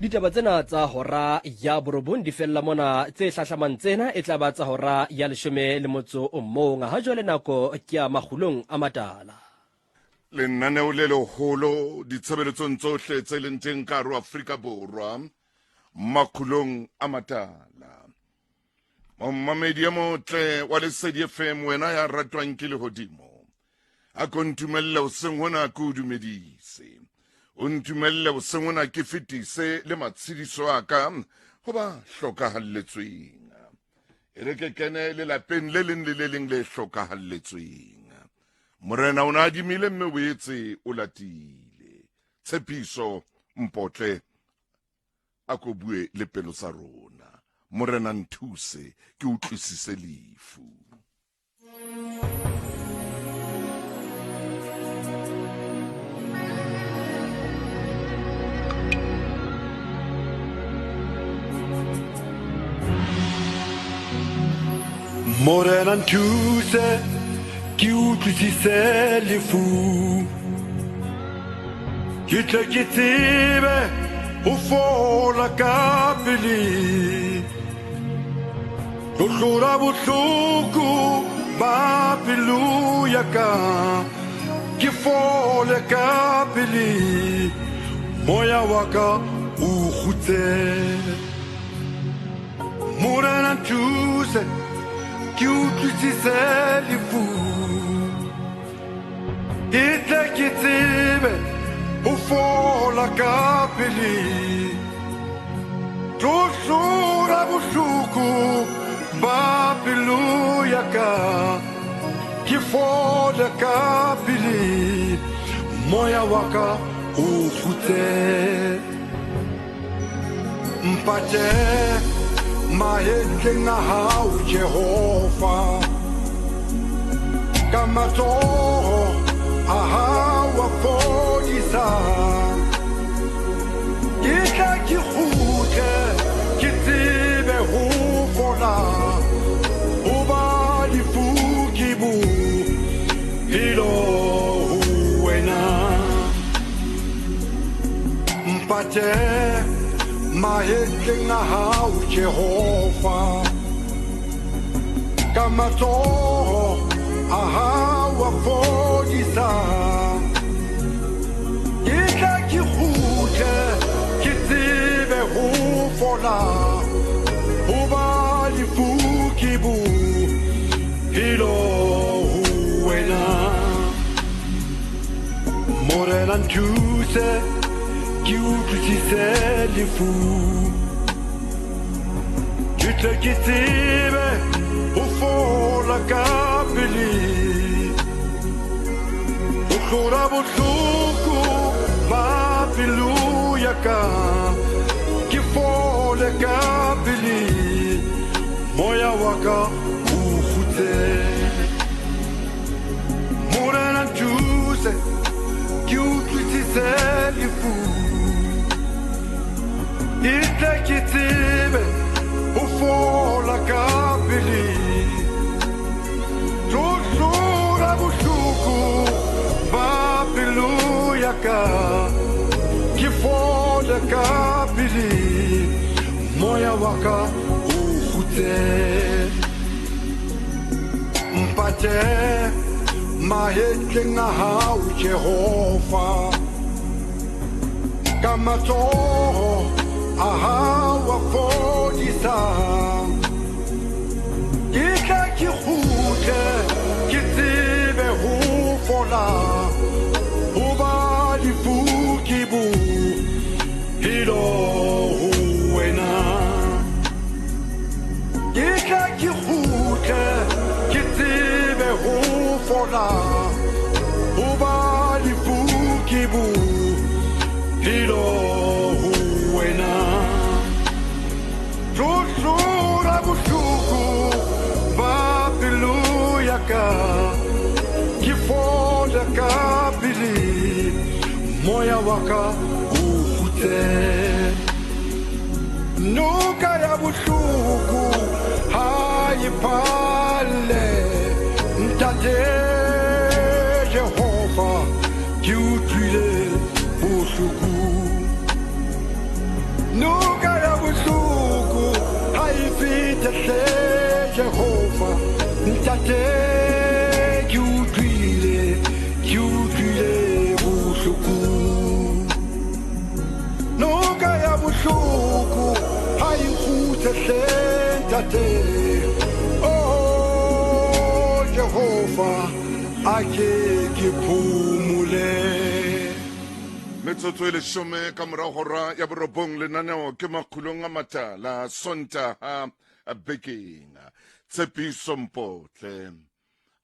Ditaba tsena tsa hora ya borobong di fella mona, tse hlahlamang tsena e tla ba tsa hora ya leshome le motso o mong. Ha jwale nako ke ya makgulong a matala. Lenaneo le leholo ditshebeletsong tsohle tse leng teng ka hare ho Afrika Borwa, makgulong a matala. Momamedi e motle wa Lesedi FM, wena ya ratwang ke lehodimo, a ko ntumelle hoseng hona ke o dumedise, o ntumelle hoseng hona ke fetise le matshediso a ka ho ba hlokahalletsweng. E re ke kene lelapeng le leng le le leng le hlokahalletsweng. Morena o ne a adimile mme o boetse o latile. Tshepiso Mpotle a ko bue le pelo tsa rona. Morena nthuse ke utlwisise lefu. Morena nthuse ke utlwisise lefu ke tle ke tsebe ho fola ka pele ho hlola bohloko ba pelo ya ka ke fole ka pele moya wa ka o kgutse. Morena nthuse ke utlwisise lefu ke tle ke tsebe ho fola ka pele tlo hlola bohloko ba pelo ya ka ke fole ka pele moya wa ka o kgutse. Mpate mahetleng a hao Jehova, ka matsoho a hao a fodisang. Ke tla ke kgutle ke tsebe ho fola, hoba lefu ke bophelo ho wena. Mpate mahetleng a hao Jehova, ka matsoho a hao a fodisang. Ke tla ke kgutle ke tsebe ho fola, hoba lefu ke bophelo ho wena. Morena nthuse ke utlwisise lefu ke tle ke tsebe ho fola ka pele ho hlola bohloko ba pelo ya ka ke fole ka pele moya wa ka o kgutse. Morena nthuse ke utlwisise lefu ke tle ke tsebe ho fola ka pele tlo hlola bohloko ba pelo ya ka ke fole ka pele moya wa ka o kgutse. Mpate mahetleng a hao Jehova, ka matsoho a hao a fodisang. Ke tla ke kgutle ke tsebe ho fola, hoba lefu ke bophelo ho wena. Ke tla ke kgutle ke tsebe ho fola, hoba lefu ke bophelo ho wena. Tlo hlola bohloko ba pelo ya ka ke fole ka pele moya wa ka o kgutse. Noka ya bohloko ha e phalle, Ntate Jehova ke utlwile bohloko. Ntate ke utlwile ke utlwile bohloko Noka ya bohloko ha e kgutle hle ntate Oh Jehova a ke ke phomole. Metsotso e leshome ka morago hora ya borobong lenaneo ke makgulong a matala Sontaga bekeng. Tshepiso Mpotle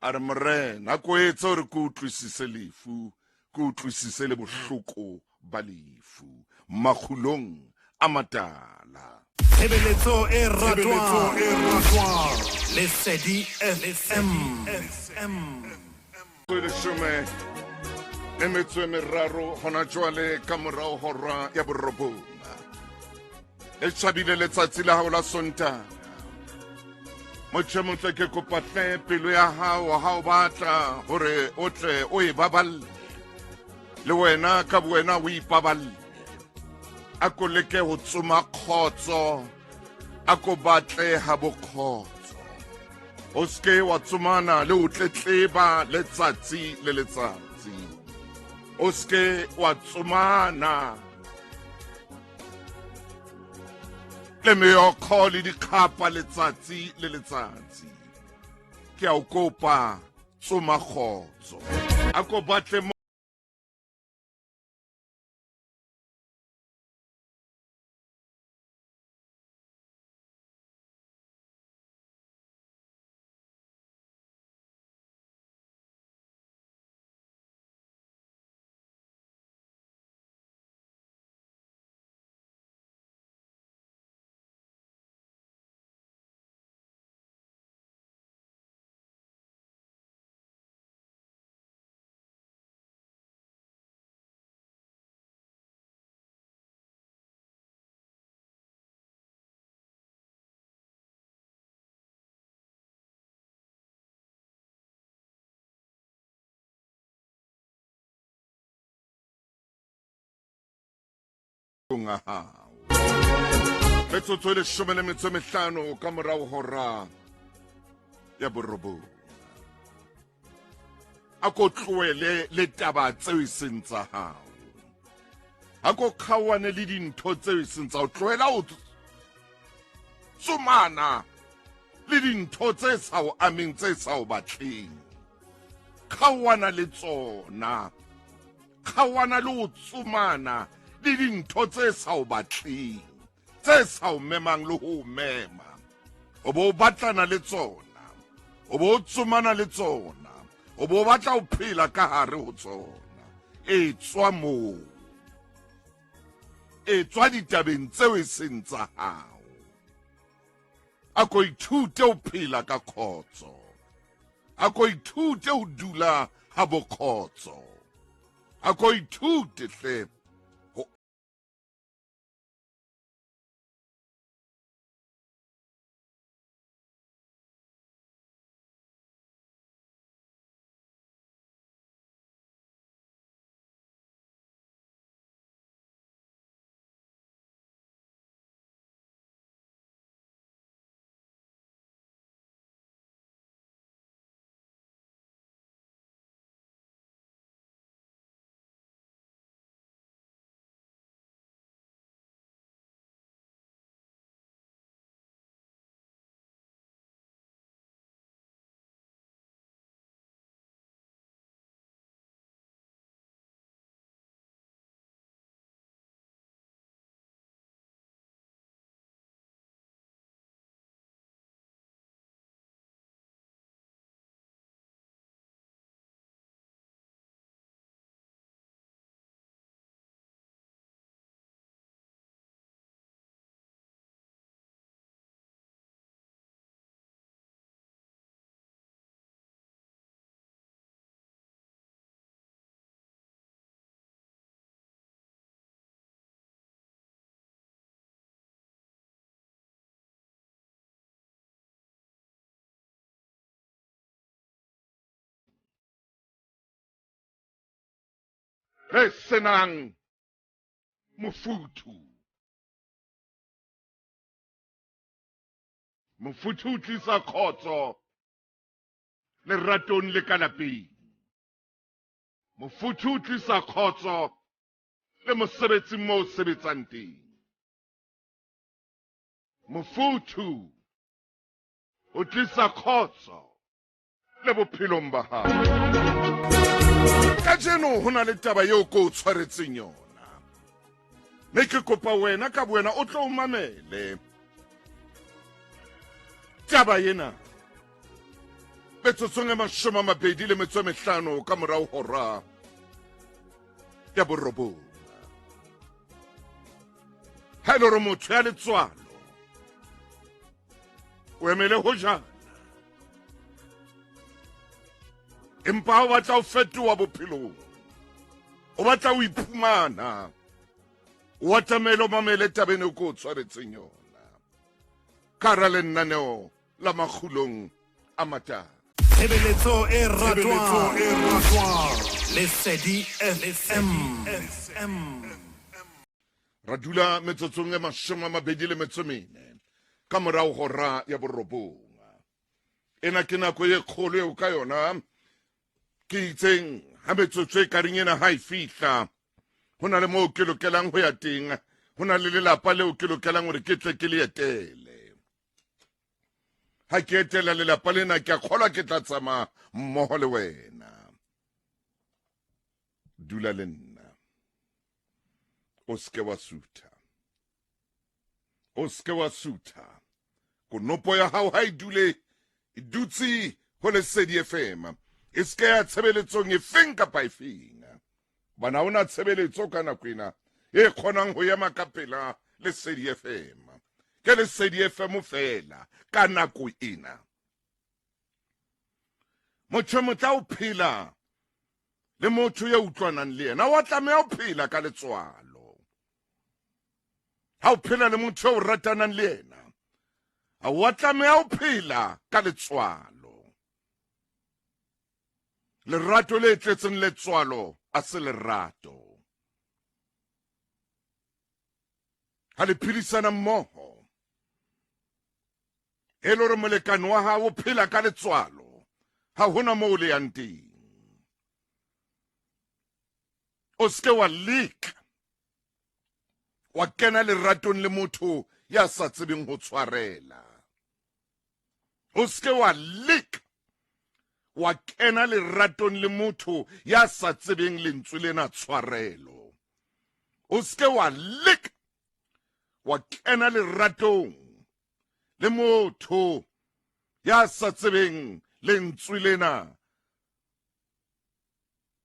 a re Morena a ko etse gore ke utlwisise lefu, ke utlwisise le bohloko ba lefu. Makgulong a matala. Tshebeletso e ratwang Lesedi FM. E leshome le metso e meraro hona jwale ka morao hora ya borobong. Le tjhabile letsatsi la hao la Sontaha. Motho e motle ke kopa hle pelo ya hao ha o batla hore o tle o e baballe. Le wena ka bowena o ipaballe. A ko leke ho tsoma kgotso, a ko batle ha bokgotso. O seke wa tsomana le ho tletleba letsatsi le letsatsi. O seke wa tsomana le meokgo le dikgapa letsatsi le letsatsi. Ke a o kopa tsoma kgotso. A ko batle a hao. Metsotso e leshome le metso e mehlano ka morao hora ya borobong. A ko tlohele le taba tseo e seng tsa hao. A ko kgaoane le dintho tseo e seng tsa hao. Tlohela ho tsomana le dintho tse sa o ameng, tse sa o batleng. Kgaoana le tsona. Kgaoana le ho tsomana le dintho tse sa o batleng, tse sa o memang le ho o mema. O bo o batlana le tsona, o bo o tsomana le tsona, o bo o batla ho phela ka hare ho tsona. Etswa moo, etswa ditabeng tseo e seng tsa hao. A ko ithute ho phela ka khotso. A ko ithute ho dula ha bokhotso. A ko ithute hle ho Le senang mofuthu. Mofuthu o tlisa khotso. leratong le ka lapeng. Mofuthu o tlisa khotso le mosebetsing moo o sebetsang teng. Mofuthu o tlisa khotso le bophelong ba hao. Kajeno ho na le taba eo ko o tshwaretseng yona, mme ke kopa wena ka bowena o tlo o mamele taba ena metsotsong e 25 ka morao hora ya 9. Ha e le gore motho ya letswalo o emele ho jana, empa ha o batla ho fetoha bophelong, o batla ho iphumana, o atamele o mamele tabeng e ko o tshwaretseng yona ka hara lenaneo la makgulong a matala. Tshebeletso e ratwang Lesedi FM. Ra dula metsotsong e 24 ka morao hora ya 9. Ena ke nako e kgolo eo ka yona ke itseng ha metsotso e kareng ena ha e fihla, ho na le moo ke lokelang ho ya teng, ho na le lelapa leo ke lokelang hore ke tle ke le etele. Ha ke etela lelapa lena, ke a kgolwa ke tla tsamaya mmoho le wena. Dula le nna, o seke wa sutha, o seke wa sutha. Konopo ya hao ha e dule e dutse ho Lesedi FM, e seke ya tshebeletsong efeng kapa efeng, hobane ha hona tshebeletso ka nako ena e kgonang ho ema ka pela Lesedi FM. Ke Lesedi FM fela ka nako ena. Motho motla o phela le motho ya utlwanang le yena, wa tlameha ho phela ka letswalo. Ha o phela le motho eo ratanang le yena, ha wa tlameha ho phela ka letswalo. Lerato le tletseng letswalo a se lerato. Ha le phedisana mmoho, e le hore molekane wa hao o phela ka letswalo, ha hona moo le yang teng. O seke wa leka wa kena leratong le motho ya sa tsebeng ho tshwarela. O seke wa leka wa kena leratong le motho ya sa tsebeng lentswe lena tshwarelo. O seke wa leka wa kena leratong le motho ya sa tsebeng lentswe lena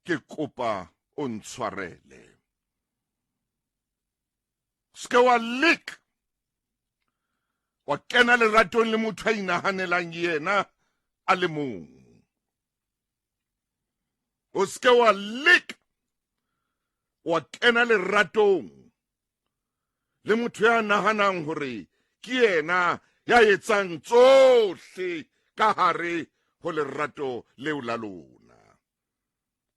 ke kopa o ntshwarele. Seke wa leka wa kena leratong le motho a inahanelang yena a le mong. O seke wa leka wa kena leratong le motho ya nahanang hore ke yena ya etsang tsohle ka hare ho lerato leo la lona.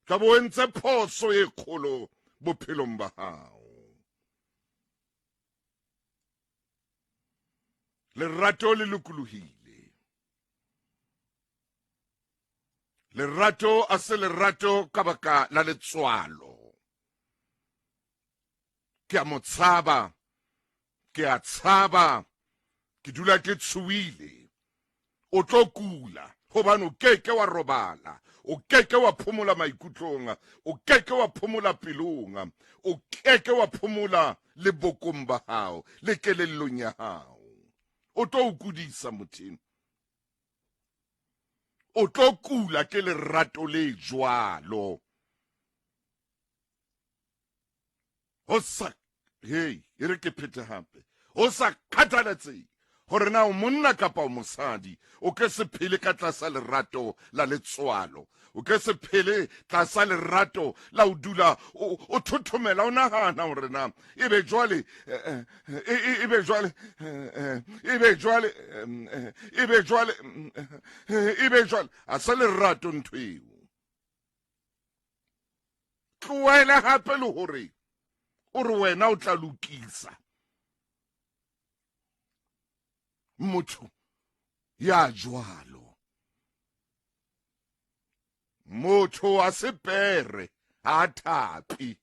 Tla bo entse phoso e kgolo bophelong ba hao. Lerato le lokolohile. Lerato a se lerato ka baka la letswalo. Ke a mo tshaba, ke a tshaba, ke dula ke tshohile. O tlo kula hobane o keke wa robala, o keke wa phomola maikutlong, o keke wa phomola pelong, o keke wa phomola le bokong ba hao le kelellong ya hao. O tlo o kudisa motho. O tlo kula ke lerato le jwalo. Ho sa hei, e re ke phete hape. Ho sa kgathalatsehe hore na o monna kapa o mosadi, o ke se phele ka tlasa lerato la letswalo. O ke se phele tlasa lerato la o dula o thothomela, o nahana hore na ebe jwale, ebe jwale, ebe jwale, ebe jwale, ebe jwale. A se lerato ntho eo. Tlohela hape le hore o re wena o tla lokisa motho ya jwalo. Motho a se pere ha a thapi.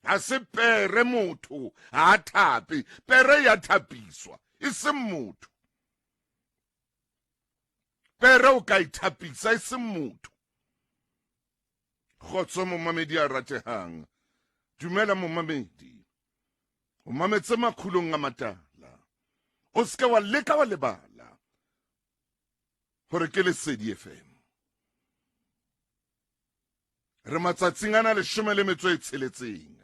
Ha se pere motho ha a thapi. Pere ya thapiswa, e seng motho. Pere o ka ithapisa e seng motho. Kgotso momamedi a ratehang. Dumela momamedi. O mametse makgulong a matala. O seke wa leka wa lebala gore ke Lesedi FM. Re matsatsing ana 16.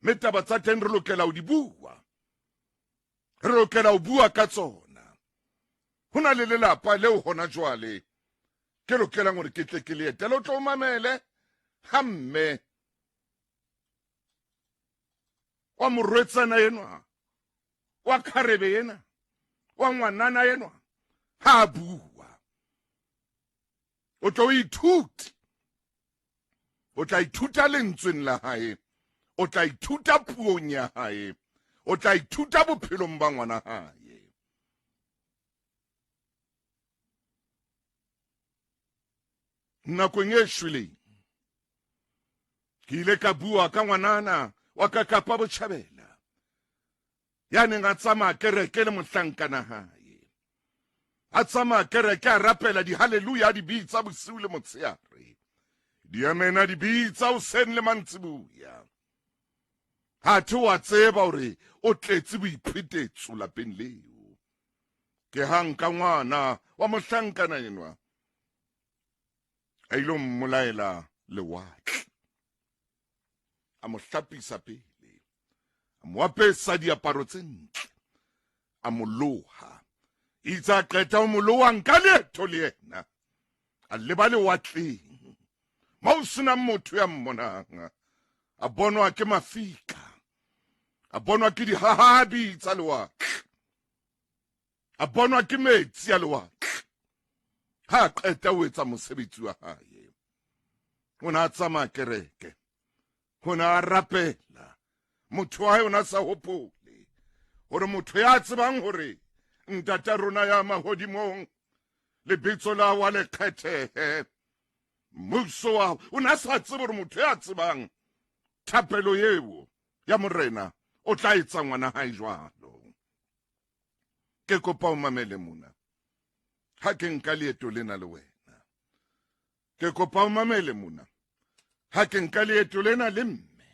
Mme taba tsa teng re lokela ho di bua. Re lokela ho bua ka tsona. Ho na le lelapa leo hona jwale ke lokelang hore ke tle ke le etele, o tlo mamele ha mme wa morwetsana enwa, wa kgarebe ena, wa ngwanana enwa ha a bua. O tlo ithute, o tla ithuta lentsweng la hae, o tla ithuta puong ya hae, o tla ithuta bophelong ba ngwana hae. Nakong e shweleng ke ile ka bua ka ngwanana wa ka Kapa Botjhabela ya neng a tsamaya kereke le mohlankana hae, a tsamaya kereke a rapela dihaleluya, a di bitsa bosiu le motshehare, diamena di bitsa hoseng le mantsibuya. Ha the wa tseba hore o tletse boiphetetso lapeng leo. Ke ha nka ngwana wa mohlankana enwa a ilo mmolaela lewatle, a mo hlapisa pele, a mo apesa diaparo tse ntle, a mo loha. Itse a qeta ho mo loha, nka leeto le yena a leba lewatleng mo ho senang motho ya mmonang. A bonwa ke mafika, a bonwa ke dihahabi tsa lewatle, a bonwa ke metsi a lewatle. Ha a qeta ho etsa mosebetsi wa hae, o ne a tsamaya kereke, o ne a rapela. Motho wa hae o ne a sa hopole hore motho ya tsebang hore ntata rona ya mahodimong, lebitso la wa le kgethehe, mmuso wa, o ne a sa tsebe hore motho ya tsebang thapelo eo ya morena o tla etsa ngwana hae jwalo. Ke kopa o mamele mona ha ke nka leeto lena le wena. Ke kopa o mamele mona ha ke nka leeto lena le mme.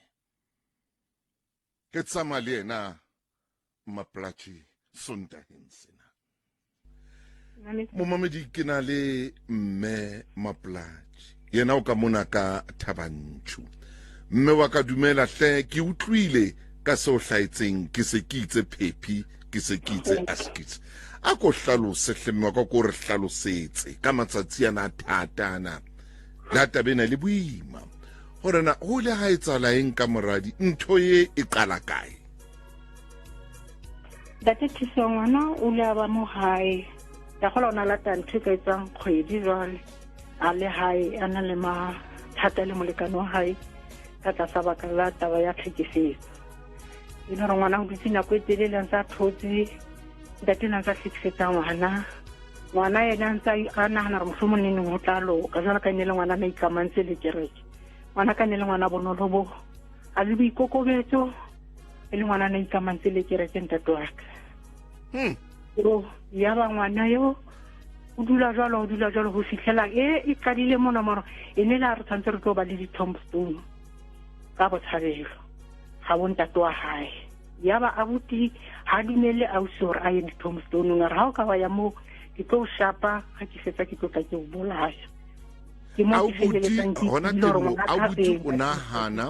Ke tsamaya le yena Mmapolatši Sontaheng sena. Momamedi, ke na le mme Mapolatši, yena o ka mona ka Thabantšhu. Mme wa ka dumela hle, ke utlwile ka se o hlaetseng, ke se ke itse phephi, ke se ke itse askis. A ko hlalose hle mme wa ka, ko re hlalosetse ka matsatsi ana a thata ana, le a taba ena le boima, hore na ho ile ha etsahala eng ka moradi, ntho ye e qala kae? Ntate Thuso, ngwana o ile a ba mo hae, ka gola o na lata ntho e ka etsang kgwedi jwale a le hae, a na le mathata le molekane wa hae ka tlasa baka la taba ya tlhekefetso. E le gore ngwana o dutse nako e telele a ntse a thotse, ntate na ntse a hlekefetsa ngwana. Ngwana ena a ntse a nagana gore mohlomong ne neng go tla loka, jalo ka ne le ngwana na ikamantse le kereke. Ngwana ka ne le ngwana bonolo bo a le boikokobetso, e le ngwana na ikamantse le kereke ntate wa ka. So ya ba ngwana yo o dula jwalo, o dula jwalo ho fihlela e e qadile mona moro e ne la re tshwanetse re tlo ba le di-tombstone ka botshabelo ga bo ntate wa hae. Ya ba abuti ha dumelle ausi hore a ye di-tombstoneng, a re ha o ka wa ya moo ke tlo o shapa, ha ke fetsa ke tlo tla ke o bolaya. Ke mo ke feleletsang ke hona itsile hore teng mo, ngwana ka abuti teng. o nahana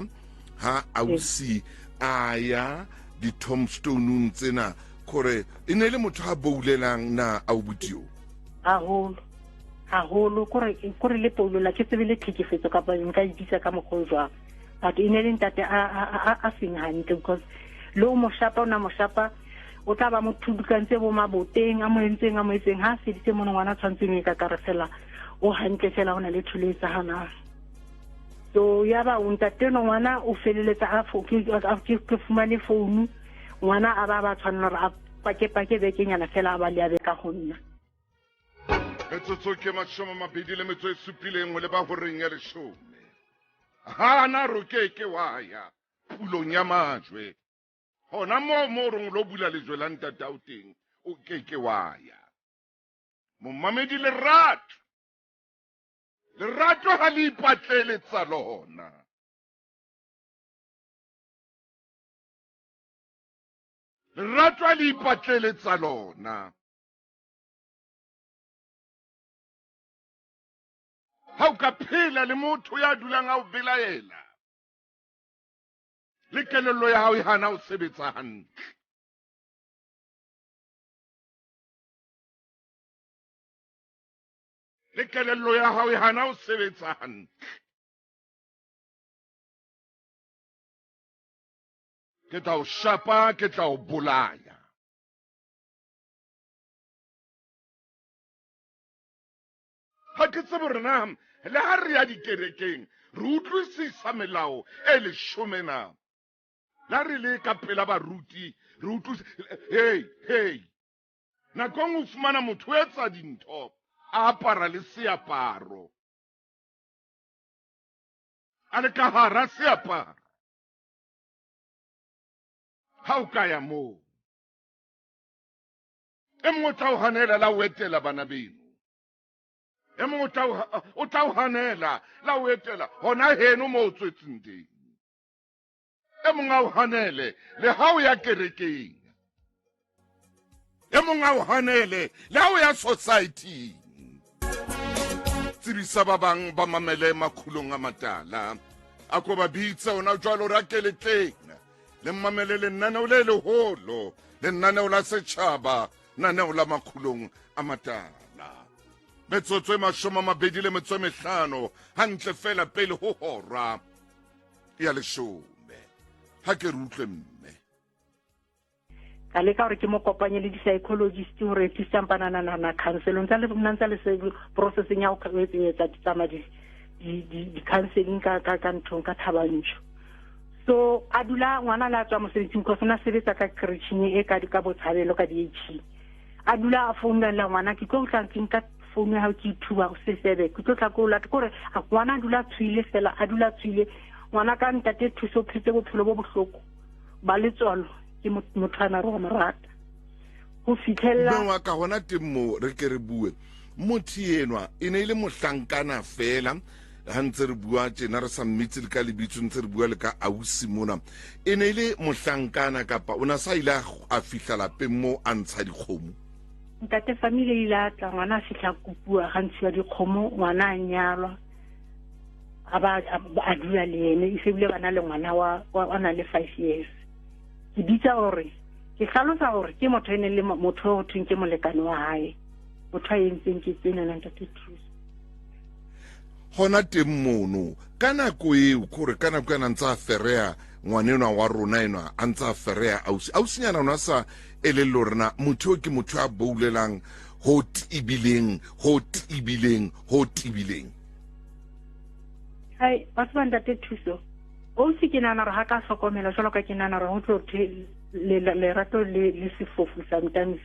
ha ausi a ya di-tombstoneng tsena gore e ne e le motho a boulelang na aubuti yo? Haholo, haholo, kore le poulola ke tsebe le tlhekefetso kapa nka e bitsa ka mokgwa o jwang, but e ne le ntate a seng hantle, because le o moshapa, o na moshapa o tla ba mo thubukantse bo maboteng a mo entseng, a mo etseng, ha a feditse mono ngwana tshwantseng e ka kare fela o hantle fela, ho na le thole e etsahalang. So ya ba o ntate no ngwana o feleletsa a fo, ke, a, ke, ke fumane founu, ngwana a ba ba tshwanela hore a pake pake bekenyana fela a ba le a be ka ho nna. Metsotso ke 27 ho leba horeng ya 10. Ha na ro ke ke wa ya pulong ya majwe. Hona moo mo reng lo bula lejwe la ntatao teng, o ke ke wa ya. Momamedi lerato. Lerato ha le ipatlele tsa lona. Lerato ha le ipatlele tsa lona. Ha o ka phela le motho ya dulang a o belaela, le kelello ya hao e hana ho sebetsa hantle. Le kelello ya hao e hana ho sebetsa hantle. Ke tla o shapa, ke tla o bolaya. Ha ke tsebe hore na le ha re ya dikerekeng re utlwisisa melao e 10 na. La re le ka pela baruti re utlwisa, hey, hey. Nakong o fumana motho o etsa dintho a apara le seaparo, a le ka hara seaparo. Ha o ka ya moo, e mongwe o tla o hanela la o etela bana beno. E mongwe o tla o hanela la o etela hona heno mo o tswetseng teng. E mongwe a o hanele le ha o ya kerekeng. E mongwe a o hanele le ha o ya society-ing. Tsebisa ba bang ba mamele makhulong a matala. A ko ba bitse ona jwalo ra keletleng. Le mamele lenaneo le leholo, lenaneo la setjhaba, naneo la makhulong a matala. Metsotso e 25 hantle fela pele ho hora ya 10. Ha ke re utlwe mme. Ka leka hore ke mo kopanye le di-psychologist hore at least a na counseling. Ntsa le nna ntsa le se processing ya ho etsa di tsamaya di-counseling ka, ka, ka nthong, ka Thabanchu. So a dula ngwana le a tswa mosebetsing because o na sebetsa ka creche e ka botshabelo ka di-H. A dula a founela ngwana, ke tlo tla ke nka founu ya hao ke ithuba o se sebe, ke tlo tla ko lata. Kore ngwana a dula a tshohile fela, a dula a tshohile. Ngwana ka ntate Thuso o phetse bophelo bo bohloko ba letswalo, ke motho a na re wa mo rata ho fitlhella. Mme wa ka hona teng moo re ke re bue. Motho enwa e ne e le mohlankana fela, ha ntse re bua tjena re sa mmitse le ka lebitso, ntse re bua le ka ausi mona. E ne e le mohlankana kapa o na sa ile a fihla lapeng moo a ntsha dikgomo? Ntate family e ile a tla, ngwana a fihla kopuwa, ga ntshiwa dikgomo, ngwana a nyalwa, a ba a dula le ene, e se bile ba na le ngwana wa na le 5 years. Ke bitsa hore ke hlalosa hore ke motho e neng le motho o thweng ke molekane wa hae, motho a entseng ke tsena na ntate Thuso. Hona teng mono ka nako eo, kore ka nako ena ntse a fereha ngwanenwa wa rona enwa, a ntse a fereha ausi. Ausinyana ona sa elellwe hore na motho eo ke motho a boulelang ho tibileng, ho tibileng, ho tibileng. Hai, batho ba ntate Thuso, ausi ke nahana hore ha ka hlokomela jwalo ka ke nahana hore ho tlo thwe lerato le sefofu sometimes.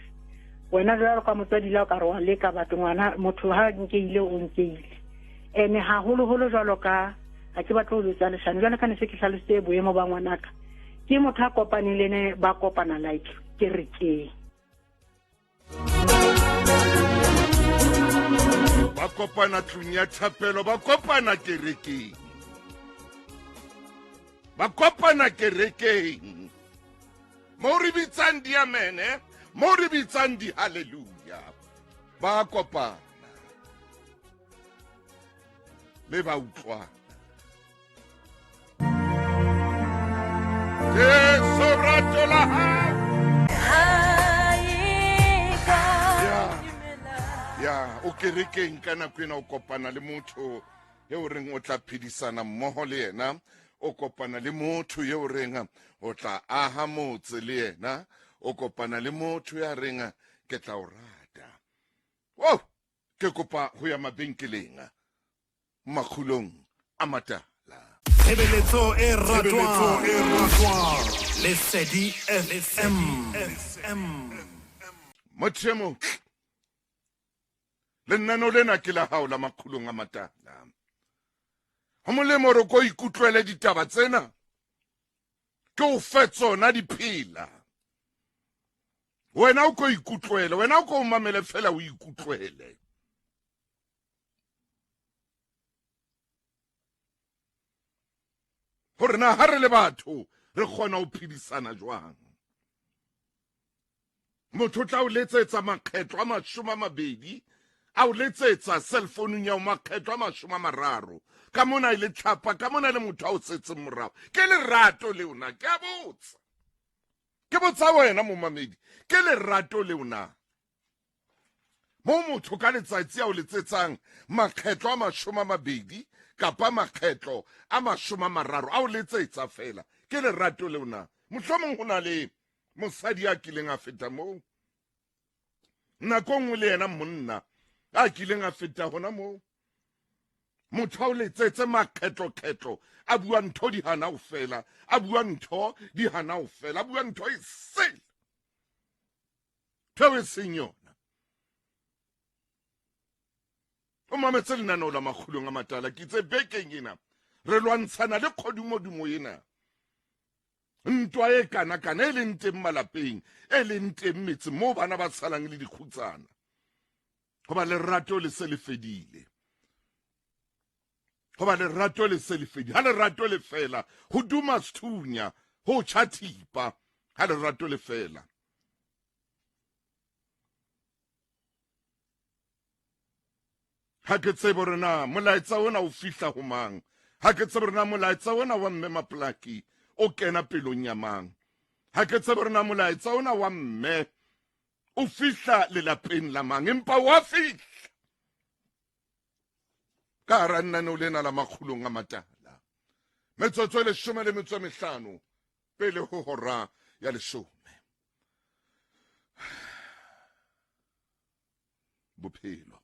Wena jwalo ka motswadi la o ka re wa leka batho, ngwana motho ha nkeile o nkeile. Ene haholoholo jwalo ka ha ke batle ho jwetsa leshano, jwalo ka ne se ke hlalositse boemo ba ngwanaka, ke motho a kopaneng le ene, ba kopana like kerekeng. Ba kopana tlung ya thapelo, ba kopana kerekeng, ba kopana kerekeng mo re bitsang diamene, mo re bitsang dihaleluya, ba kopana mme ba utlwana. Jesu rato la hao. Ya, o kerekeng ka nako ena o kopana le motho eo reng o tla phedisana mmoho le yena, o kopana le motho eo reng o tla aha motse le yena, o kopana le motho ya reng ke tla o rata. Wow, ke kopa ho ya mabenkeleng makgulong a matala. Tshebeletso e ratwang Lesedi FM. Motho e motle. Lenaneo lena ke la hao la Makgulong a Matala. Ho molemo hore ko ikutlwele ditaba tsena, ke o fe tsona di phela. Wena o ko ikutlwele, wena o ko o mamele fela o ikutlwele. Hore na ha re le batho re kgona ho phedisana jwang. Motho o tla o letsetsa makgetlo a 20, a o letsetsa cell phone ya o makgetlo a 30. Ka mona e le tlhapa, ka mona le motho a o setseng morao. Ke lerato leo na? Ke a botsa. Ke botsa wena momamedi, ke lerato leo na? Moo motho ka letsatsi a o letsetsang makgetlo a 20 kapa makgetlo a 30 a o letsetsa fela, ke lerato leo na? Mohlomong ho na le mosadi a kileng a feta moo nako nngwe, le yena monna a kileng a feta hona moo. Motho a o letsetse makgetlokgetlo, a bua ntho di hana ho fela, a bua ntho di hana ho fela, a bua ntho e sele, ntho e seng yona. O mametse lenaneo la Makgulong a Matala. Ke itse bekeng ena re lwantshana le kgodumodumo ena, ntwa e kana-kana e leng teng malapeng, e leng teng metseng moo bana ba salang le dikgutsana, hoba lerato le se le fedile. Hoba lerato le se le fedile. Ha lerato le fela, ho duma sethunya, ho tjha thipa. Ha lerato le fela. Ha ke tsebe hore na molaetsa ona o fihla ho mang. Ha ke tsebe hore na molaetsa ona wa mme Maplaki o kena pelong ya mang. Ha ke tsebe hore na molaetsa ona wa mme o fihla lelapeng la mang, empa wa fihla ka hara lenaneo lena la Makgulong a Matala. Metsotso e 15 pele ho hora ya 10. Bophelo.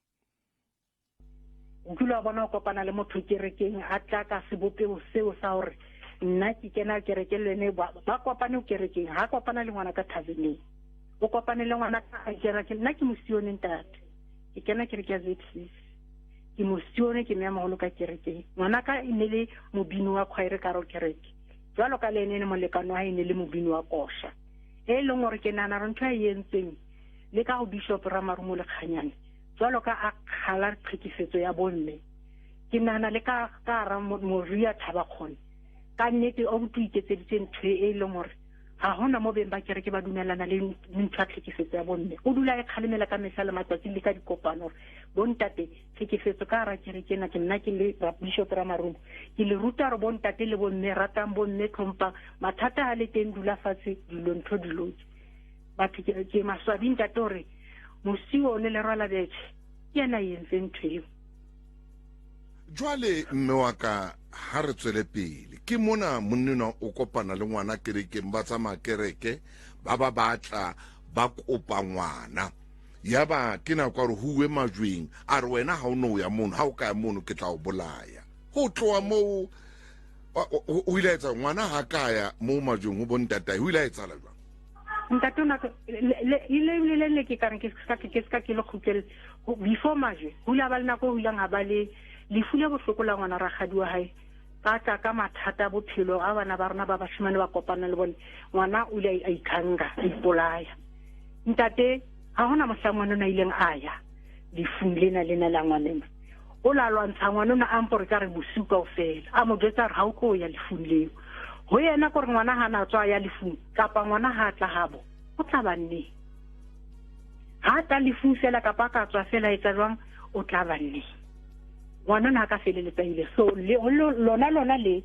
O kile wa bona o kopana le motho kerekeng a tla ka sebopeo seo sa hore nna ke kena kereke le ene, ba kopane kerekeng, ha kopana le ngwana ka thaveneng, o kopane le ngwana ka kereke. Nna ke mosione ntate, ke kena kereke ya ZCC, ke mosione, ke mme moholo ka kerekeng. Ngwana ka e ne le mobini wa khwaere ka ro kereke, jwalo ka le ene ne molekane wa hae e ne le mobini wa kosha, e leng hore ke nahana hore ntho a e entseng le ka go Bishop Ramarumo le Kganyane, jwalo ka a kgala tlhekefetso ya bomme, ke nahana le ka ka hara Moria Thabakgone, ka nnete o butu iketseditse ntho e leng hore ha hona mo beng ba kereke ba dumelana le ntho ya tlhekefetso ya bomme. O dula e kgalemela ka mehla le matsatsi le ka dikopano hore bontate, tlhekefetso ka hara kereke ena, ke nna ke le Bishop Ramarumo, ke le ruta hore bontate le bomme ratang bomme, tlhompang, mathata ha le teng dula fatshe, dilo ntho di loke. Batho ke maswabi ntate hore mosiwo o ne le rwala betjhe, ke yena a entseng ntho eo. Jwale mme wa ka, ha re tswele pele. Ke mona monnenwa o kopana le ngwana kerekeng, ba tsamaya kereke, ba ba batla ba kopa ngwana. Yaba ke nako ya hore ho uwe majweng, a re wena ha o no ya mono, ha o ka ya mono ke tla o bolaya. Ho tloha moo o ile a etsa ngwana ha ka ya moo majweng ho bontatae, ho ile a etsahala jwang? Ntate o nako le le le ke kareng ke ska ke ska ke le kgutlele before majwe, ho ile ba le nako ho ileng ha ba le lefu le bohloko la ngwana rakgadi wa hae, ka tla ka mathata a bophelo a bana ba rona ba bashimane ba kopana le bone, ngwana o ile a ikhanga, a ipolaya. Ntate, ha hona mohlang ngwana ona ileng a ya lefung lena lena la ngwanena, o la lwantsha ngwanona a mpore ka re bosiu kaofela, a mo jwetsa hore ha o tlo ya lefung leo. Ho yena kore ngwana ha na tswa ya lefung, kapa ngwana ha tla habo, o tla ba nneng? Ha tla lefung fela kapa a ka tswa fela etsa jwang, o tla ba nneng? Ngwana na ka feleletsa ile. So le lona lona le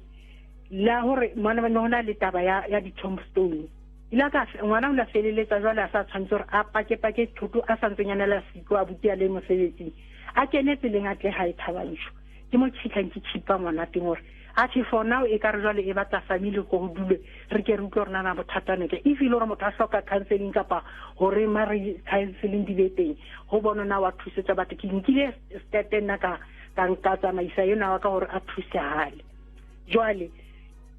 la hore ngwana ho na le taba ya ya di-tombstone, ile ka ngwana o la feleletsa jwale a sa tshwanetse hore a pake pake thoto, a sa ntseng a na le siko a buti a le mosebetsing, a kene tseleng a tle hae Thabanchu. Ke mo ke fihlang ke chipa ngwana teng hore atjhe for now e ka re jwale e batla family go ho dulwe re ke re utlwe hore nana bothata ne ke, if e le hore motho a hloka counseling kapa hore mare counseling di be teng ho bona na wa thusetsa batho. Ke nkile step nna ka ka nka tsamaisa ena wa ka hore a thusehale. Jwale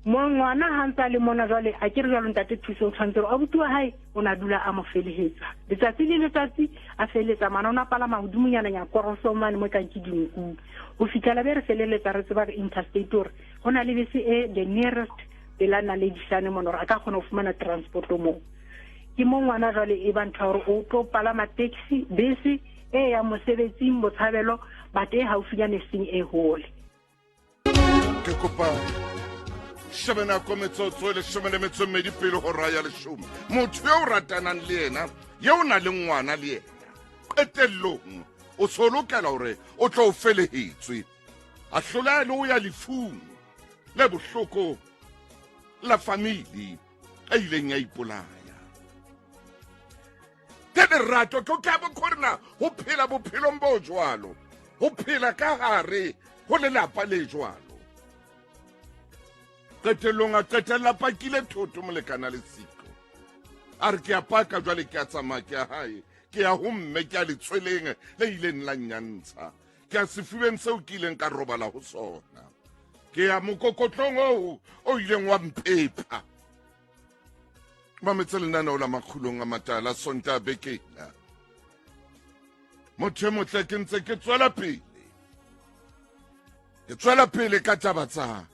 Mo ngwana ha ntse a le mona jwale a ke re jwalo ntate Thuso o tshwanetse hore abuti wa hae o ne a dula a mo felehetsa letsatsi le letsatsi a feleletsa ngwana o ne a palama hodimonyana nya koroso mane mo e kang ke dinku ho fitlhela be re feleletsa re tseba interstate hore ho na le bese e the nearest pela naledisane mona hore a ka kgona ho fumana transport moo. Ke mo ngwana jwale e ba ntho ya hore o tlo palama taxi bese e yang mosebetsing botshabelo but e haufinyane e seng e hole. Ke kopa shebe nako metsotso e leshome le metso e mmedi pele hora ya leshome. Motho yo o ratanang le yena, ye o na le ngwana le yena, qetellong o so lokela hore o tlo o felehetswe, a hloleha le ho ya lefung le bohloko la famili e ileng ya ipolaya. Ke lerato ke tla bo khorena ho phela bophelong bo jwalo, ho phela ka hare ho lelapa le jwalo. Qetellong a qetella pakile thoto molekana le siko. A re ke a paka jwale ke a tsamaya ke a hae, ke ya ho mme ke a letsweleng le ileng la nnyantsha, ke a sefubeng seo ke ileng ka robala ho sona, ke ya mokokotlong oo o ileng wa mpepa. Mametse lenaneo la Makgulong a Matala Sontaha bekeng. Motho e motle ke ntse ke tswela pele, ke tswela pele ka taba tsa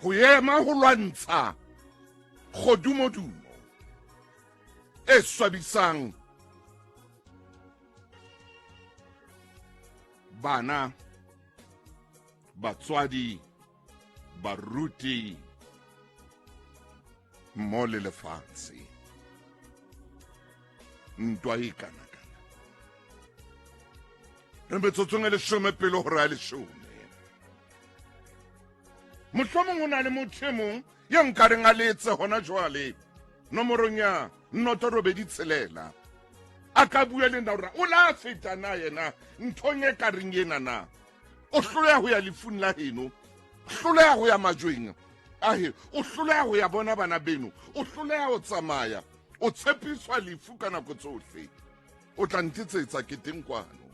ho ema ho lwantsha kgodumodumo e swabisang bana, batswadi, baruti mmo le lefatshe. Ntwa e kana-kana. Re metsotsong e leshome pele hora ya leshome. Mohlomong ho na le motho e mong ya nkareng a letse hona jwale nomorong ya 086 a ka bua le nna hore o la feta na yena nthong e ka reng ena na o hloleha ho ya lefung la heno, hloleha ho ya majweng a he, o hloleha ho ya bona bana beno, o hloleha ho tsamaya, o tshepiswa lefu ka nako tsohle. O tla ntetsetsa ke teng kwano,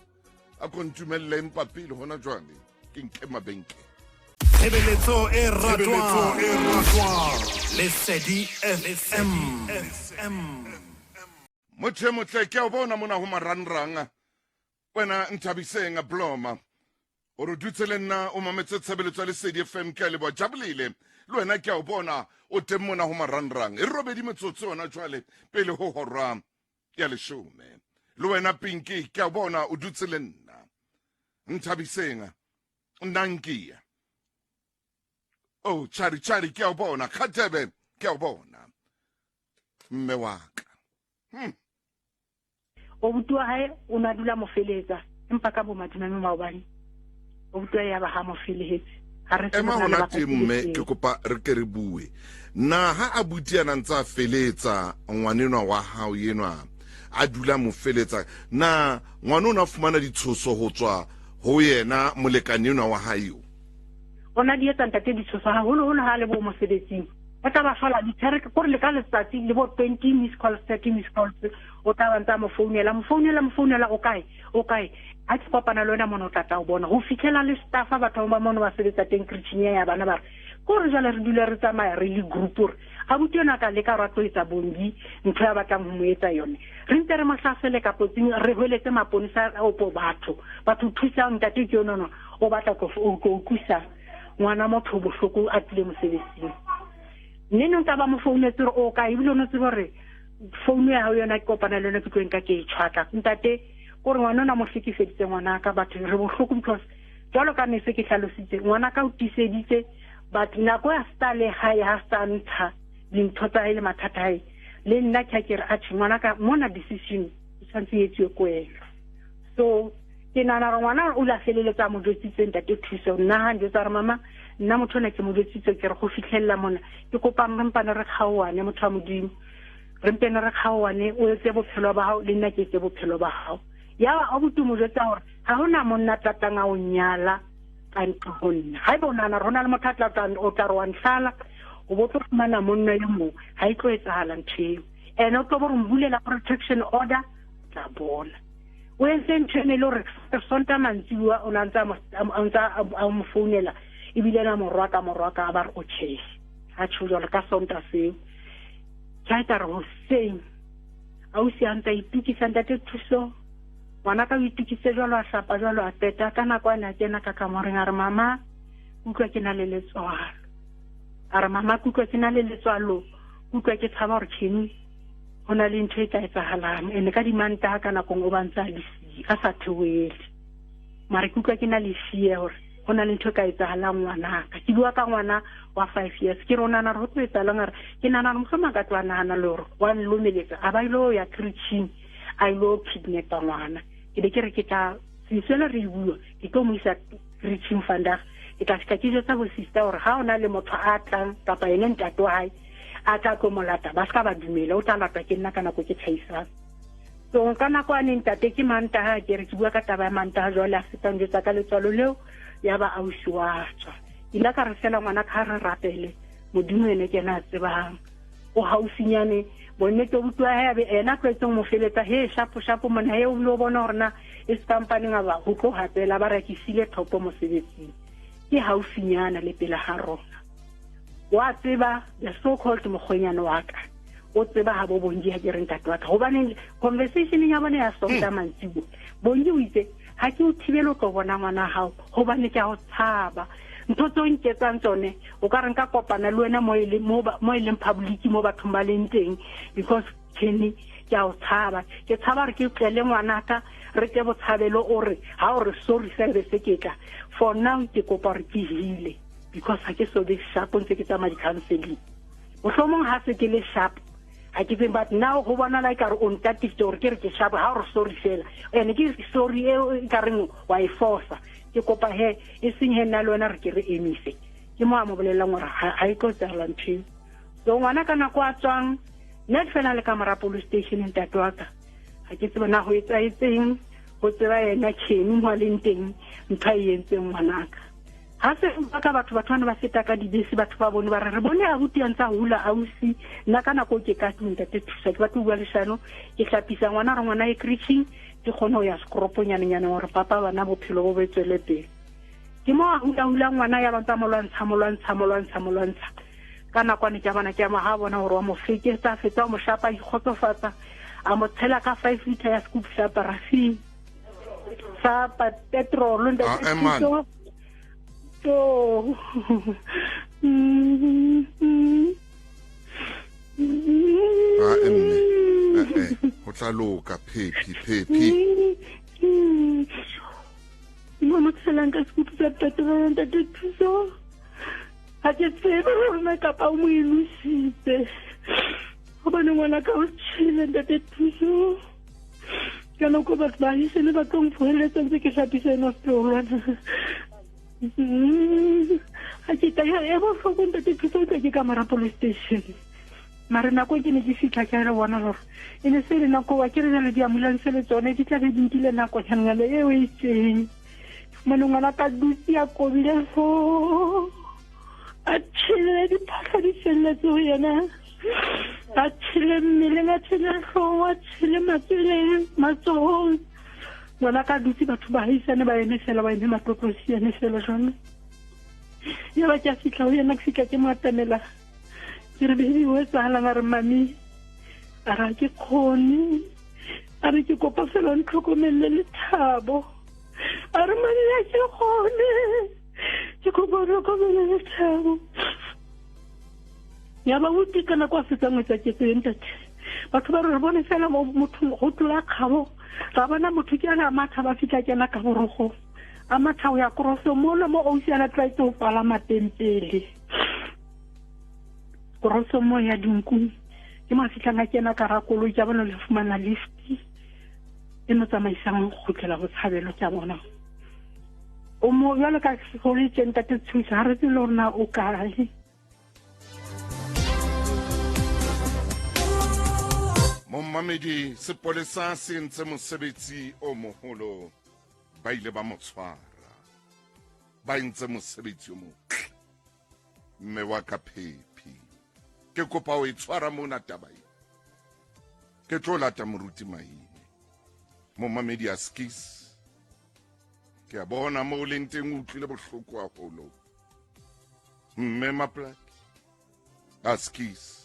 a ko ntumelle empa pele hona jwale ke nke mabenke. Tshebeletso e ratwang Lesedi FM. Motho e motle ke a o bona mona ho marangrang. Wena Nthabiseng Bloma o re dutse le nna o mametse tshebeletso ya Lesedi FM, ke a leboha. Jabulile le wena ke a o bona o teng mona ho marangrang. E robedi metsotso yona jwale pele ho hora ya leshome. Le wena Pinky ke a o bona o dutse le nna. Nthabiseng Nankia. Oh chari chari ke a o bona. Khatebe ke a o bona. Mme wa ka. Obuti wa hae o ne a dula mo feletsa empa ka bomadimame maobane obuti wa ya ba ha mo felehetse. Ha re Ema hona teng mme ke kopa re ke re bue. Na ha abuti ana ntse a feletsa ngwanenwa wa hao enwa a dula mo feletsa, na ngwana o ne a fumana ditshoso ho tswa ho yena molekane enwa wa hae eo? O na di etsa ntate ditshoso haholoholo ha a le bo mosebetsing. O tla ba fola dithere kore le ka letsatsi le bo 20 miss calls, 30 miss calls, o tla ba ntse a mo founela, mo founela, mo founela, o kae, o kae. Ha ke kopana le wena mona o tla tla o bona. Ho fitlhela le staffa batho ba mono ba sebetsa teng creche ya bana ba re kore jwale re dula re tsamaya re le group hore abuti yona ka leka ra tlo etsa Bongi ntho ya batlang ho mo etsa yone. Re ntse re mo hlasele ka potsing, re hweletse maponesa opo batho. Batho thusang ntate ke yona o batla go utlwisa ngwana motho bohloko a tlile mosebetsing. Mme no ntse ba mo founetse gore o kae, ebile o no tsebe gore founu ya hao yona ke kopana le yona ke tlo nka ke e tshwatla. Ntate kore ngwana ona mo hlekefeditse ngwana ka batho re bohloko because jwalo ka ne se ke hlalositse ngwana ka o tiiseditse but nako ya sta le hae ha sta ntsha dintho tsa hae le mathata hae le nna ke ha ke re atjhe ngwana ka mona decision e tshwanetse e etsuwe ko wena. So ke nahana gore ngwana o la feleletsa a mo jwetsitse ntate Thuso. Nna ha njwetsa gore mama nna motho ona ke mo jwetsitse ke re go fitlhelela mona ke kopang re mpane re kgaoane motho wa Modimo, re mpene re kgaoane o etse bophelo ba hao le nna ke etse bophelo ba hao. Ya ba abuti mo jwetsa gore ha hona monna tlatang a o nyala ka ntlo ho nna. Haeba o nahana gore ho na le motho a tlatang o tla re wa ntlhala o bo tlo fumana monna e mong, ha e tlo etsahala ntho eo. Ene o tlo bo re mbulela protection order, tla bona. O entse ntho ene e le gore Sonta mantsiboa o ne a ntse a mo founela ebile na morwaka morwaka a ba re o tšhele a tšho jalo ka Sonta seo. Ke a tla re hoseng ausi a ntse a itukisa ntate Thuso ngwana ka o itukisitse jalo a hlapa jalo a qeta ka nako a ne a kena ka kamoreng a re mama kutlwa ke na le letswalo a re mama kutlwa ke na le letswalo kutlwa ke tshaba gore Kenny go na le ntho e ka etsagalang ene ka dimantaga ka nakong o ba ntse a le a sa theoele mare ke utlwa ke na le fear gore go na le ntho e ka etsagalang ngwanaka ke bua ka ngwana wa 5 years ke re o nagana gore go tlo etsalang a re ke nagana gore mohlomong a ka tlo a nagana le gore wa nlomeletsa a ba ile ya creaching a ile kidnapa ngwana ke be ke re ke tla seswela re e bua ke tlo mo isa creaching vandag ke tla fihla ke jwetsa bo sister gore ga o na le motho a tlang kapa ene ntate wa hae a tla tlo mo lata ba se ka ba dumela o tla latwa ke nna ka nako ke tšhaisang so ka nako a neng tate ke Mantaga ke re ke bua ka taba ya Mantaga jwale a fetang jwetsa ka letswalo leo ya ba ausi wa tswa ila ka re fela ngwana ka re rapele modimo ene ke ena a tsebang o haufinyane bonnete obuti wa hae be ena tlwaetseng mo feletsa he shapo shapo mona he o bile o bona gore na e sekampaneng a ba go tlo gapela ba rekisile thopo mosebetsing ke haufinyana le pele ga rona wa tseba the so called mokgwenyane wa ka o tseba ga bo Bongi ha ke re ntate wa ka gobane conversation ya bone ya Sonta mantsibo Bongi o itse ga ke o thibele o tlo bona ngwana gago gobane ke a go tshaba ntho tse o nketsang tsone o ka re nka kopana le wena mo e leng public mo bathong ba leng teng because Kenny ke a o tshaba ke tshaba re ke tlele ngwanaka re ke botshabelo o re ga o re sorry fela be se ke tla for now ke kopa gore ke heale because ga ke so be sharp ntse ke tsamaya di-counseling mohlomong ga se ke le sharp ga ke tseng but now go bonala e kare o ntatisitse gore ke re ke sharp ga o re sorry fela and ke sorry e e ka reng wa e forsa ke kopa he e seng he nna le wena re ke re emise ke mo a mo bolelelang gore ga e tlo tsela ntho eo so ngwana ka nako a tswang nna fela le ka mora police station ntate wa ka ga ke tsebe na go etsaetseng go tseba ena Kenny mo a leng teng ntho a e entseng ngwanaka ga se ka batho batho bane ba feta ka dibese batho ba bone ba re re bone abuti a ntse a hula ausi nna ka nako ke ka tlung ntate thusa ke batlo bua leshano ke hlapisa ngwana re ngwana e creaching ke kgone go ya sekoroponyanenyane gore papa bana bophelo bo bo tswele pele ke mo a hula-hula ngwana ya bantse a mo lwantsha mo lwantsha mo lwantsha mo lwantsha ka nakwane ke a bona ke a mo ga bona gore wa mo feketsa fetsa o mo shapa a ikgotsofatsa a mo tshela ka 5 liter ya scoop sa paraffin sa petrol ntate Ah, eh, man. Thuso. To. Ah, eh, mme. Eh, eh, ho tla loka phephi phephi mo mo tshelang ka sekupu sa petrol ntate Thuso ga ke tsebe gore na kapa o mo elositse gobane ngwana ka o tšhile ntate Thuso ka nako batho ba ahisene ba tlo mphoeletsa ntse ke hlapisa ena setlogolwana ga ke ta e bohloko ntate Thuso o tla ke ka mora police station mare nako e ke ne ke fitlha ke re bona gore e ne se le nako wa ke re jale di-ambulance le tsone di tla be di nkile nakonyana eo e itseng fumane ngwana ka dutse a kobile fo a tšhele diphahlo di felletse go yena a tšhele mmeleng a tšhele tlhong a tšhele matsweleng matsogong ngwana ka dutse batho ba haisane ba eme fela ba eme matlotlosiane fela jone ya ba ke a fitlha go yena ke fitlha ke mo atamela ke re baby o etsagalang a re mami a re ga ke kgone a re ke kopa fela ntlhokomelele lethabo a re mami ga ke kgone ke kopa o tlhokomele lethabo ya ba utlwe ka nako a fetsang etsa ketso e ntate batho ba re re bone fela mo motho go tlola kgabo ra bona motho ke ana a matha ba fitlha kena ka borogo a matha go ya koroso mola mo ausi ana tlwaetse go palama teng pele koroso mo ya dinku ke mo a fitlhang a kena ka ra koloi ke a bona le fumana lift e mo tsamaisang go kgutlela botshabelo ke a bona o mo jalo ka go le teng ntate Thuso ga re tsebe le gore na o kae Mommamedi sepolesa se entse mosebetsi o moholo ba ile ba mo tshwara ba entse mosebetsi o motle mme wa ka phephi ke kopa o e tshwara mona taba e ke tlo lata moruti Maine. Momamedi a skis. Ke a bona mo o leng teng o utlwile bohloko haholo. Mme Maplaki a skis.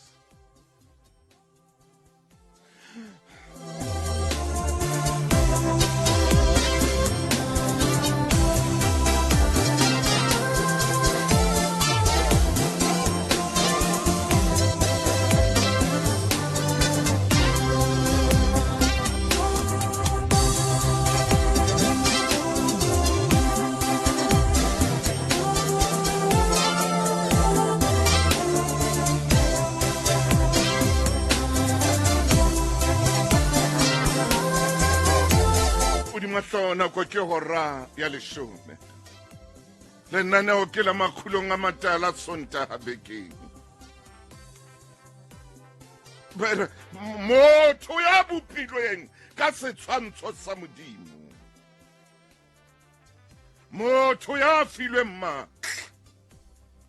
Hodima hlooho nako ke hora ya leshome. Lenaneo ke la makgulong a matala Sontaha bekeng. Motho ya bopilweng ka setshwantsho sa Modimo. Motho ya filweng matla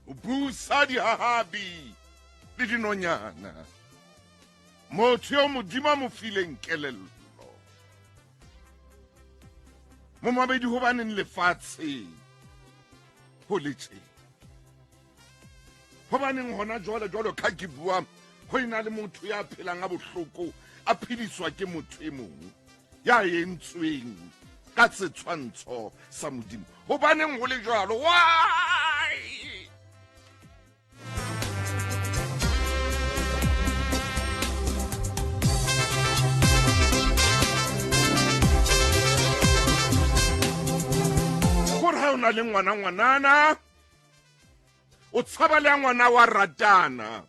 o busa dihahabi le dinonyana. Motho yo Modimo a mo fileng kelello. Momabedi hobaneng lefatshe ho le tje? Hobaneng hona jwale jwalo ka ke bua ho ena le motho ya phelang a bohloko a phediswa ke motho e mong ya entsweng ka setshwantsho sa Modimo. Hobaneng ho le jwalo? Why? Gore ha o na le ngwana ngwanana o tshaba le ya ngwana wa ratana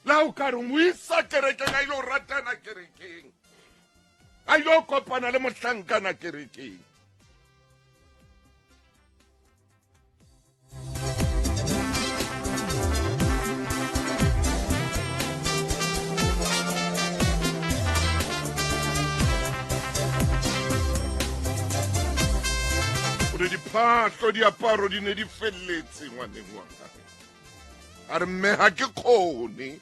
la o ka re mo isa kerekeng a ile o ratana kerekeng a ile o kopana le mohlankana kerekeng gore diphahlo diaparo di ne di felletse ngwaneng wa gae a re mme ga ke kgone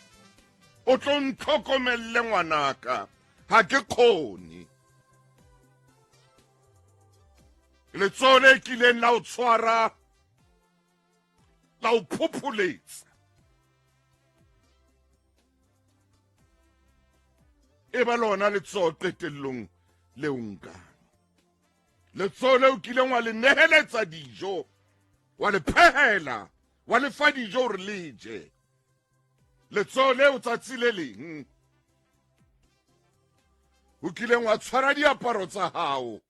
o tlo ntlhokomelele ngwanaka ga ke kgone letsoho le kileng la o tshwara la o phopholetsa e ba lona letsoho qetellong le o nkang letsoho le o kileng wa le neheletsa dijo wa le phehela wa le fa dijo gore le je letsoho leo tsatsi le leng o kileng wa tshwara diaparo tsa hao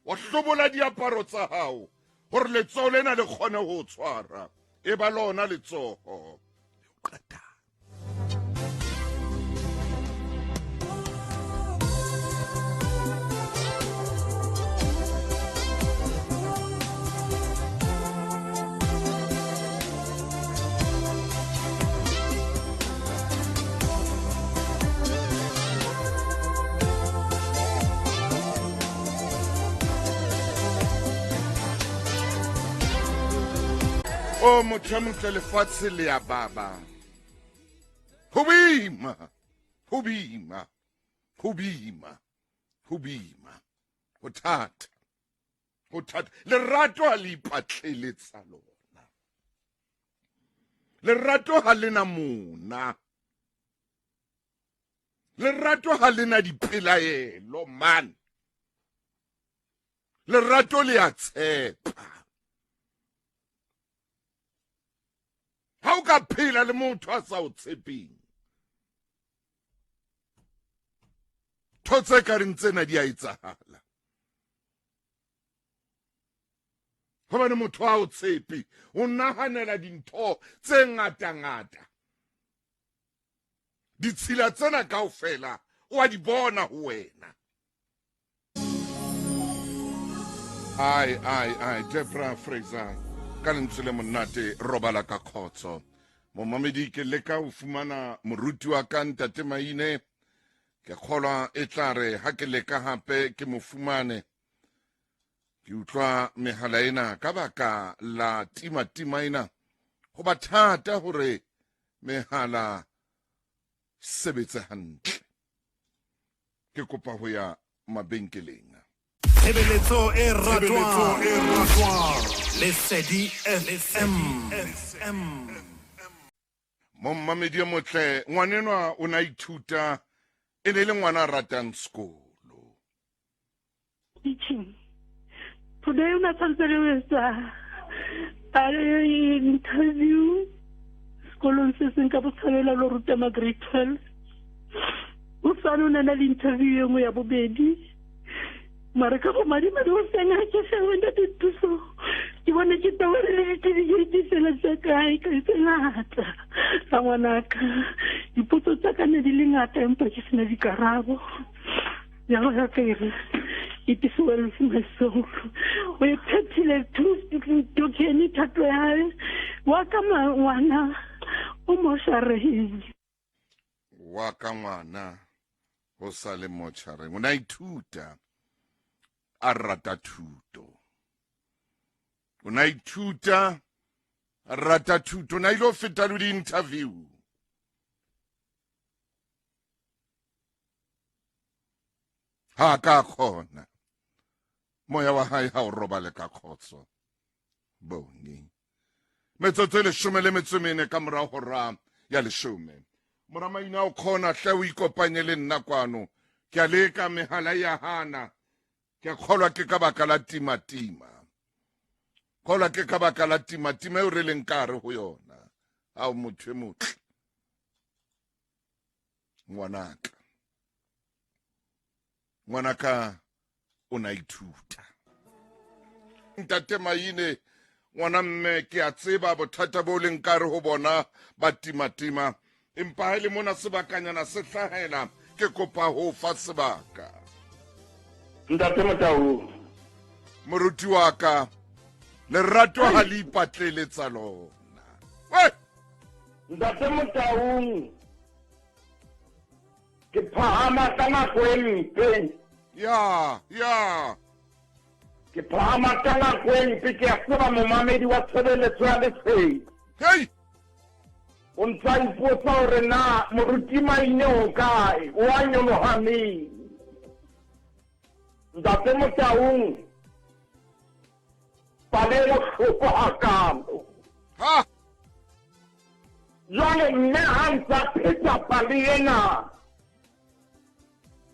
wa hlobola diaparo tsa hao gore letsoho lena le kgone go tshwara e ba lona letsoho le o qetang O motho motle lefatshe le ya baba. Ho boima, ho boima, ho boima, ho boima, ho thata. Ho thata. Lerato ha le ipatlele tsa lona. Lerato ha le na mona. Lerato ha le na dipelaelo man. Lerato le a tshepa. Ha o ka phela le motho a sa o tshepeng. Tho tse ka reng tsena di a etsahala. Hobane motho a o tshepe, o nahanela dintho tse ngata-ngata. Ditshila tsena kaofela o a di bona ho wena. Ai, ai, ai, Debra Fraser, ka lentswe le monate, robala ka khotso. Momamedi ke leka ho fumana moruti wa ka ntate Maine. Ke kgolwa e tla re ha ke leka hape ke mo fumane. Ke utlwa mehala ena ka baka la tima-tima ena. Ho ba thata hore mehala sebetse hantle. Ke kopa ho ya mabenkeleng. Tshebeletso e ratwang Lesedi FM. Mommamedi e motle, ngwanenwa o ne a ithuta, e ne e le ngwana a ratang sekolo. Teaching. Today o ne a tshwanetse re etsa a interview sekolong se seng ka botshabela lo ruta ma grade 12. O sane o ne na le interview e nngwe ya bobedi. Mare ka go madimadi o seng ha ke fewe ntate Thuso. Ke bone ke tobane le ditifikeiti fela tsa kae ka tse ngata tsa ngwanaka. Dipotso tsa ka ne di le ngata empa ke sena dikarabo. Ya go ya ka ere it is well with my soul. O e phethile tokene thato ya hae wa ka ngwana o moshareng. Wa ka ngwana o sa le motjhareng, o ne a ithuta a rata thuto, o ne a ithuta a rata thuto, o ne a ile ho feta le di-interview. Ha ka kgona, moya wa hae ha o robale ka kgotso. Boni metsotso e 14 ka mora hora ya 10. Mora maina o kgona hle o ikopanye le nna kwano, ke a leka mehala ya hana, ke a kgolwa ke ka baka la timatima, kgolwa ke ka baka la timatima eo re leng ka hare ho yona. Ao motho e motle ngwanaka, ngwanaka o na ithuta. Ntate Maine, ngwana mme, ke a tseba bothata bo leng ka re ho bona ba timatima, empa ha e le mona sebakanyana se hlahela, ke kopa ho fa sebaka. Ntate Motau. Moruti wa ka, lerato ha le ipatlele tsa lona. Ntate Motaung, ke phahama ka nako e mpe. Ya, ya. Ke phahama ka nako e mpe, ke a tseba momamedi wa tshebeletso ya Lesedi. Hey! O ntse a ipotsa hore na moruti Maine o kae, o a nyoloha neng. Ntate Motaung, pale e bohloko hakaalo. Ha! Jwale mme ha ntsa pheta pale ena,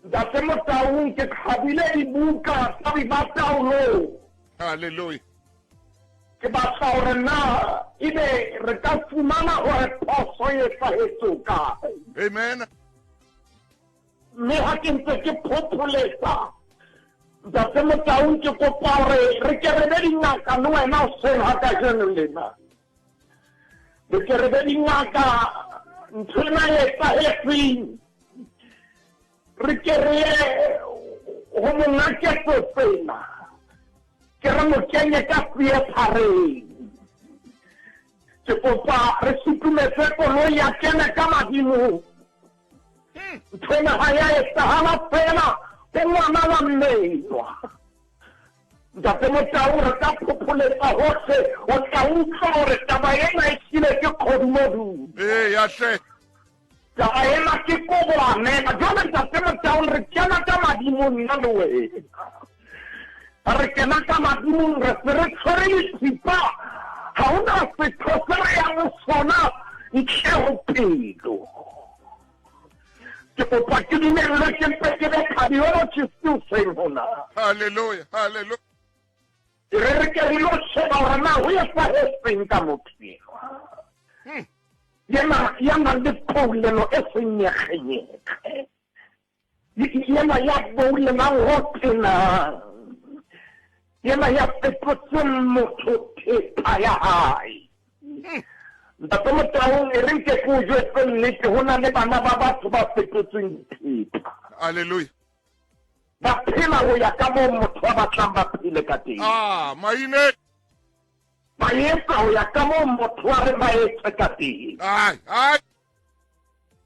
Ntate Motaung, ke qhabile dibuka tsa dibataolong. Hallelujah. Ke batla hore na ebe re ka fumana hore phoso e hlahetse kae. Amen. Mme ha ke ntse ke phopholetsa, Ntate Motaung, ke kopa hore re ke re be dingaka le wena hoseng ha kajeno lena. Re ke re be dingaka ntho ena e etsahetseng. Re ke re ye ho monga ketso tsena. Ke re mo kenye ka theatereng. Ke kopa re sutumetse koloi ya kene ka madimong. Ntho ena ha ya etsahala fela ho ngwana wa mmelwa. Ntate Motau, re ka phopholetsa hohle, o tla utlwa hore taba ena e hlile ke kgodumodumo. Ee, ya hle. Taba ena ke koboanela. Jwale Ntate Motau, re kena ka madimong nna le wena. Re kena ka madimong, re se re tshwere dithipa. Ha hona setho se re yang ho sona ntle ho pelo. Ke kopa ke dumellwe ke mpe ke be cardiologist hoseng hona. Hallelujah, hallelujah. Re re ke re lo sheba hore na ho etsahetseng ka motho enwa. Yena ya nang le poulelo e seng nyekgenyekge. Yena ya boulelang ho tenang. Yena ya fetotseng motho thepa ya hae. Ntate Motaung, e re nke ke o jwetse nnete, ho na le bana ba batho ba fetotsweng dithepa. Hallelujah. Ba phela ho ya ka moo motho a batlang ba phele ka teng. Ah, maine. Ba etsa ho ya ka moo motho a re ba etse ka teng. Ai, ai.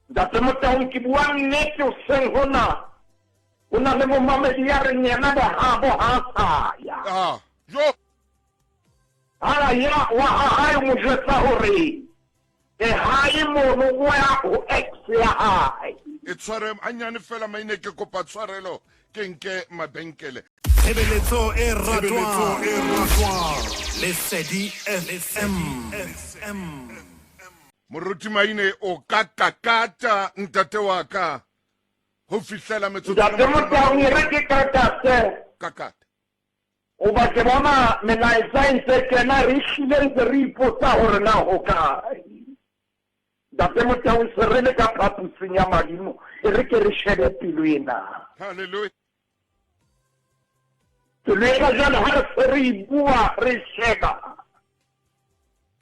Ntate Motaung, ke bua nnete hoseng hona. Ho na le momamedi ya reng yena bohabo ha a sa ya. Ah, jo. Ha ya wa ha hae o mo jwetsa hore Ke hae mono o ya ho ex ya hae. E tshware hanyane fela maine ke kopa tshwarelo ke nke mabenkele. Tshebeletso e ratwang Lesedi FM. Moruti Maine o ka kakata ntate wa ka ho fihlela metsotso Ntate Motaung e re ke kakate. Kakata. Hoba ke bona melaetsa e ntse kena re hlile ntse re ipotsa hore na ho kae. Ntate Motaung se re le ka phaposing ya madimo e re ke re shebe pelo ena. Hallelujah. Pelo ena jwale ha re se re e bua re sheba.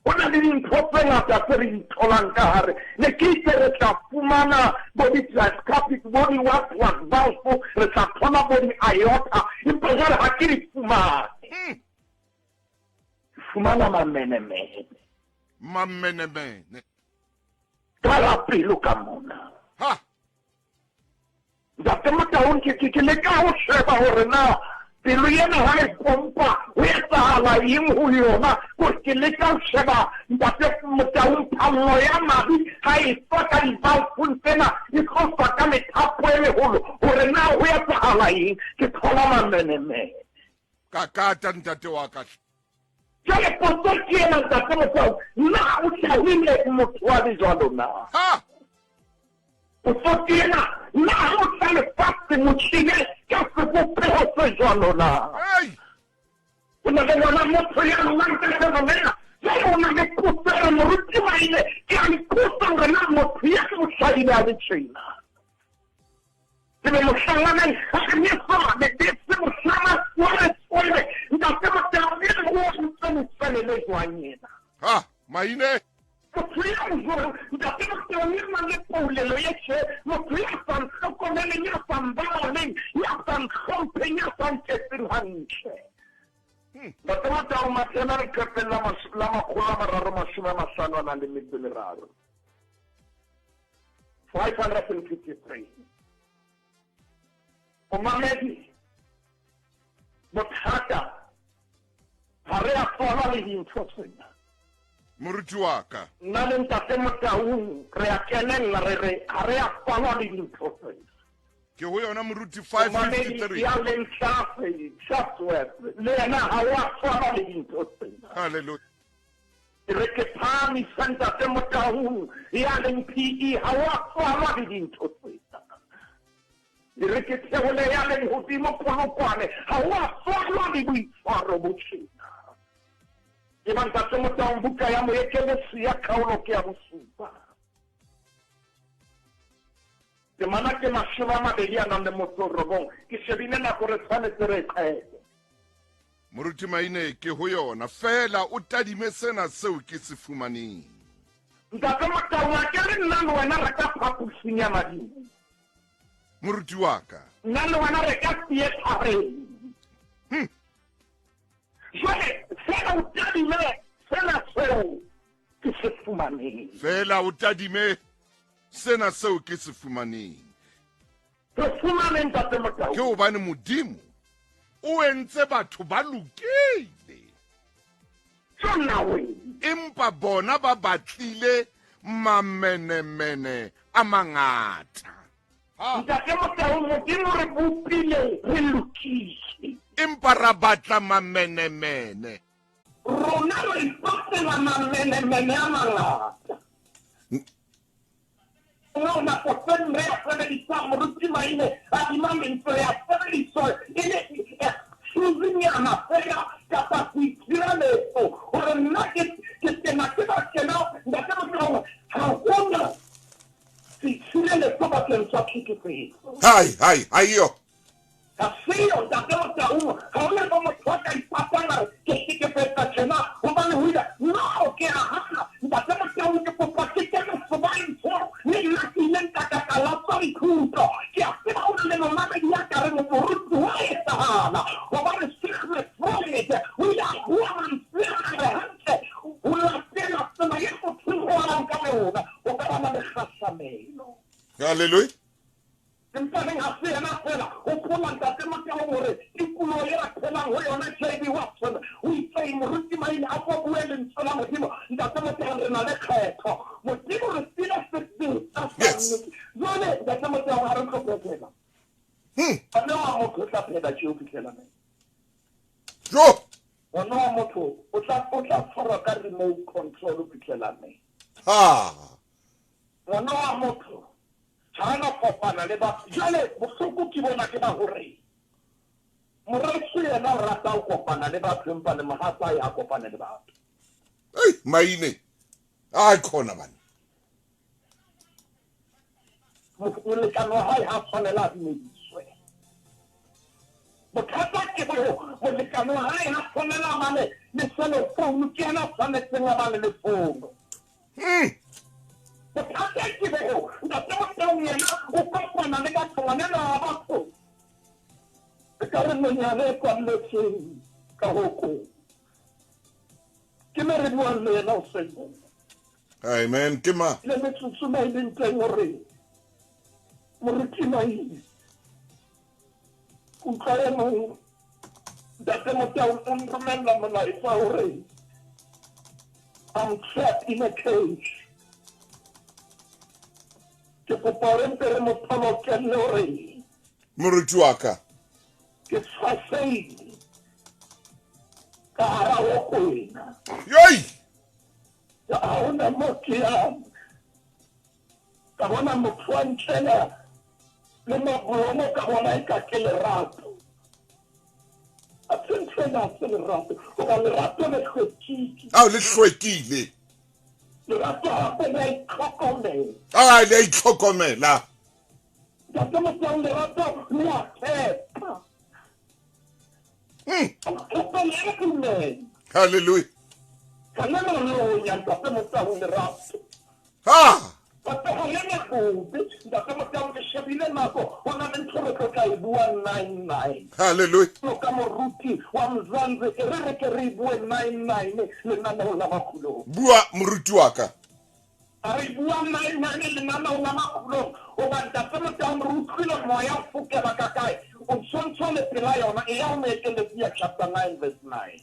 Ho na le dintho tse ngata tse re di tholang ka hare. Ne ke itse re tla fumana bo di-tricuspid, bo di-what what valve, re tla thola bo di-aorta, empa jwale ha ke di fumane. Ke fumana mamenemene. Mamenemene. Ka la pelo ka mona. Ha! Ntate Motaung ke ke ke leka ho sheba hore na pelo ena ha e pompa ho etsahala eng ho yona kore ke leka ho sheba Ntate Motaung phallo ya madi ha e tswa ka divalfong tsena e tlo tswa ka methapo e meholo hore na ho etsahala eng ke thola mamenemene. Kakata ntate wa ka. Jwale potso ke ena Ntate Motaung na o hlahile motho wa le jwalo na? Ha! Potso ke ena, na ha o tla lefatsheng o tlile ka sebopeho se jwalo na? O na le yona motho ya llang kajeno lena. Jwale o na le potso e re moruti Maine ke a ipotsa hore na motho ya o hlahile a le tjena. Ke be mohlang wa naihanyetsa lebese mohlang a tswele tswele ntate Motao e re o ntse letswele le jwang yena. Ha, Maine. Motho ya jwang ntate Motao ya nang le poulelo ye tjhe, motho ya sa nhlokomeleng, ya sa mbabaleng, ya sa nhlompheng, ya sa nketseng hantle. Ntate Motao Mathena leqepheng la 355 a nang le metso e meraro. 553. Momamedi, bothata ga re a tswalwa le dintho tsena. Moruti wa ka. Nna le Ntate Motaung re a kenella re re ga re a tswalwa le dintho tsena. Ke ho yona moruti 553. Ya leng tlase Chatsworth le yena ga o a tswalwa le dintho tsena. Hallelujah. Ke re ke phahamisa Ntate Motaung ya leng PE ha o a tswalwa le dintho tsena. Ke re ke theole ya leng hodimo Polokwane ha o a tswalwa le boitshwaro bo tjena. E ba Ntate Motaung buka ya Moekelesia kgaolo ke ya bosupa. Temana ke 29. Ke shebile nako re tshwanetse re e qete. Moruti Maine ke ho yona feela o tadime sena seo ke se fumaneng. Ntate Motau a ke re nna le wena re ka phaposing ya madimo. Moruti wa ka. Nna le wena re ka theatereng. Jwale feela o tadime sena seo ke se fumaneng. Feela o tadime sena seo ke se fumaneng. Re fumane Ntate Motau. Ke hobane Modimo o entse batho ba lokile. Tsona we. Empa bona ba batlile mamenemene a mangata. Ntate Motau, Modimo re bopile re lokile. Empa ra batla mamenemene. Rona re ipatlela mamenemene a mangata. No nako tse mme a sebedisang moruti Maine a dima lentswe ya sebediswa e le excuse-nyana fela kapa seitshireletso hore nna ke ke tena ke ba tjena ntate Motau ha hona seitshireletso bakeng sa tlhekefetso. Hai hai haiyo. Ga seyo ntate Motaung, ga o na bo motho a ka ipatang a re ke hlekefetsa tjena hobane ho ile. No, ke a hana ntate Motaung, ke kopa ke kene sebaeng seo le nna ke ileng ka ka ka latswa dithuto. Ke a tseba ho na le momamedi ya ka reng moruti ho a etsahala hobane Sigmund Freud o ile a bua mantswe a re hantle ho latela tsela ye motho o robalang ka yona o ka bana le kgahlamelo. Hallelujah. Empa neng ha se yena feela. Hopola Ntate Motau hore tikoloho e re phelang ho yona JB Watson o itse Moruti Maine a ko bue lentswe la Modimo. Ntate Motau re na le kgetho. Ngwana wa motho o tla phela tše o fihlela neng? Jo! Ngwana wa motho o tla o tla tshwarwa ka remote control o fihlela neng? Ha! Ngwana wa motho ga a na kopana le batho. Jwale bohloko ke bona ke ba gore moreso yena o rata go kopana le batho empa le mogatsae ha kopane le batho. Ei, maine. Ai khona bana. Molekane wa hae ha tshwanela a dumediswe. Bothata ke bo molekane wa hae ha tshwanela a bane le selefounu, ke yena a tshwanetseng a bane le founu. Bothata ke bo ntate Motaung yena o kopana le batho, ngwanenwa wa batho. E ka re nonyane e kwalletsweng ka hokong. Ke me re buang le yena hoseng hona. Amen. Ke ma. Le metsotso ma e leng teng hore moruti Maine utlwa e mong ntate Motau o nromella molaetsa hore I'm trapped in a cage. Ke kopa hore mpe re mo tholokelle hore moruti wa ka ke tshwasehile ka hara ho kwena. Yoi! Ha hona mo ke yang. Ka bona motho wa ntlela le mabolomo ka bona e ka ke lerato. A se ntho ena se lerato. Hoba lerato le hlwekile. Ao le hlwekile. Lerato hape le a itlhokomela. A le a itlhokomela. Ntate Motswang lerato le a tshepa. Tshepa le a dumela. Hallelujah. Ga le na lonya ntate Motswang lerato. Ha! Gape ga le na bobe ntate Motswang ke shebile nako go na le ntho re tlo tla e bua 99. Hallelujah. Jwalo ka moruti wa Mzansi e re re ke re e bue 99 lenaneo la makgulong. Bua moruti wa ka. A re bua 99 lenaneo la makgulong goba ntate Motaung re utlwile moya o fokela ka kae o tshwantsho le pela yona e ya ho Moekelesia chapter 9 verse 9.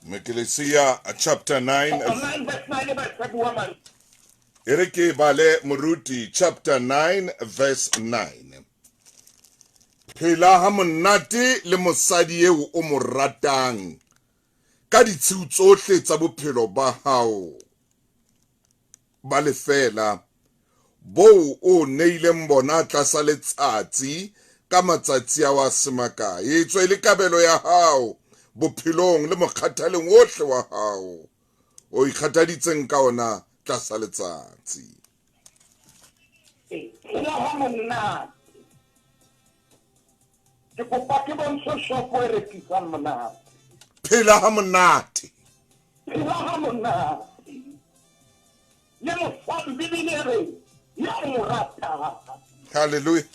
Moekelesia chapter 9 Chapter 9 verse 9 e ba se bua man. E re ke bale moruti chapter 9 verse 9. Phela ha monate le mosadi eo o mo ratang ka ditshiu tsohle tsa bophelo ba hao ba lefeela boo o neileng bona tlasa letsatsi ka matsatsi ao a se makae, etswe e le kabelo ya hao bophelong le mokgathaleng wohle wa hao o ikgathaditseng ka ona tlasa letsatsi. Phela ha monate. Ke kopa ke bontshe shopo e rekisang monate. Phela ha monate. Phela ha monate. Le mosadi Bibele e re ya o mo ratang. Hallelujah.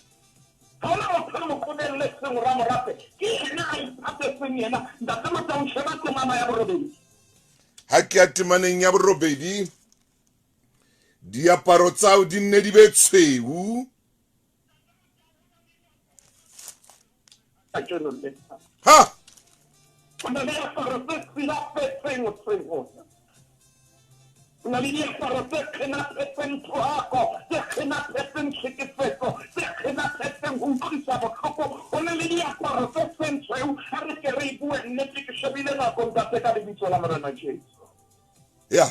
Ha hona motho a mo qobelletseng hore a mo rate. Ke yena a ithatetseng yena. Ntate Motaung sheba temana ya borobedi. Ha ke ya temaneng ya borobedi, diaparo tsao di nne di be tshweu. Ha! O na le diaparo tse silafetseng hoseng hona. O na le diaparo tse kgenaphetseng thohako, tse kgenaphetseng tlhekefetso, tse kgenaphetseng ho utlwisa bohloko. O na le diaparo tse seng tshweu. Ha re ke re e bue nnete, ke shebile nako ntate ka lebitso la Morena Jesu. Ya.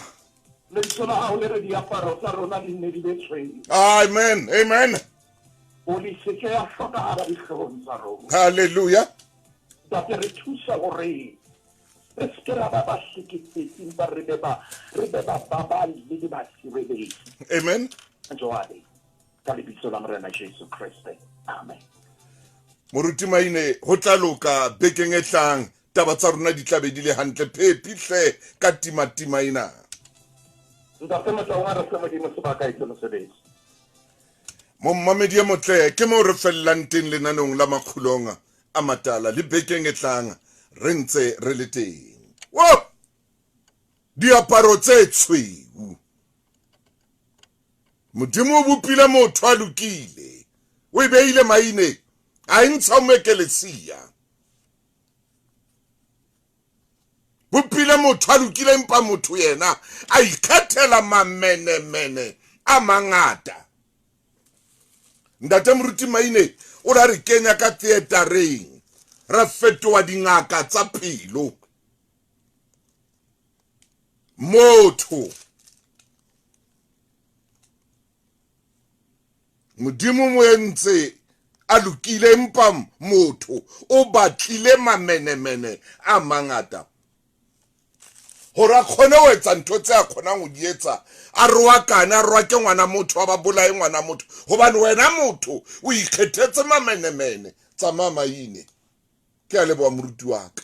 Lentswe la hao le re diaparo tsa rona di nne di be tshweu. Amen. Amen. Oli se ke ya hlokahala dihloohong tsa rona. Hallelujah. Ntate re thusa hore re se ke ra ba bahlekefetsi empa re be ba re be ba baballi le basireletsi. Amen. Jwale ka lebitso la Morena Jesu Kreste. Amen. Moruti Maine ho tla loka bekeng e tlang taba tsa rona di tla be di le hantle phephi hle ka timatima ena. Ntate Motaung a re fe Modimo sebaka etse mosebetsi. Mommamedi e motle ke moo re fellang teng lenaneong la makgulong a matala le bekeng e tlang re ntse re le teng. Wo! Diaparo tse tshweu. Modimo o bopile motho a lokile. O e beile maine a e ntsha ho moekelesia. Bopile motho a lokile empa motho yena a ikgethela mamenemene a mangata. Ntate Moruti Maine o ra re kenya ka theatereng, ra fetoha dingaka tsa pelo. Motho Modimo mo entse a lokile, empa motho o batlile mamenemene a mangata gore a kgone go etsa ntho tse a kgonang go di etsa, a roakane, a roake ngwana motho, a ba bolaye ngwana motho, gobane wena motho o ikgethetse mamenemene. Tsamaya Maine. Ke a leboga moruti wa ka.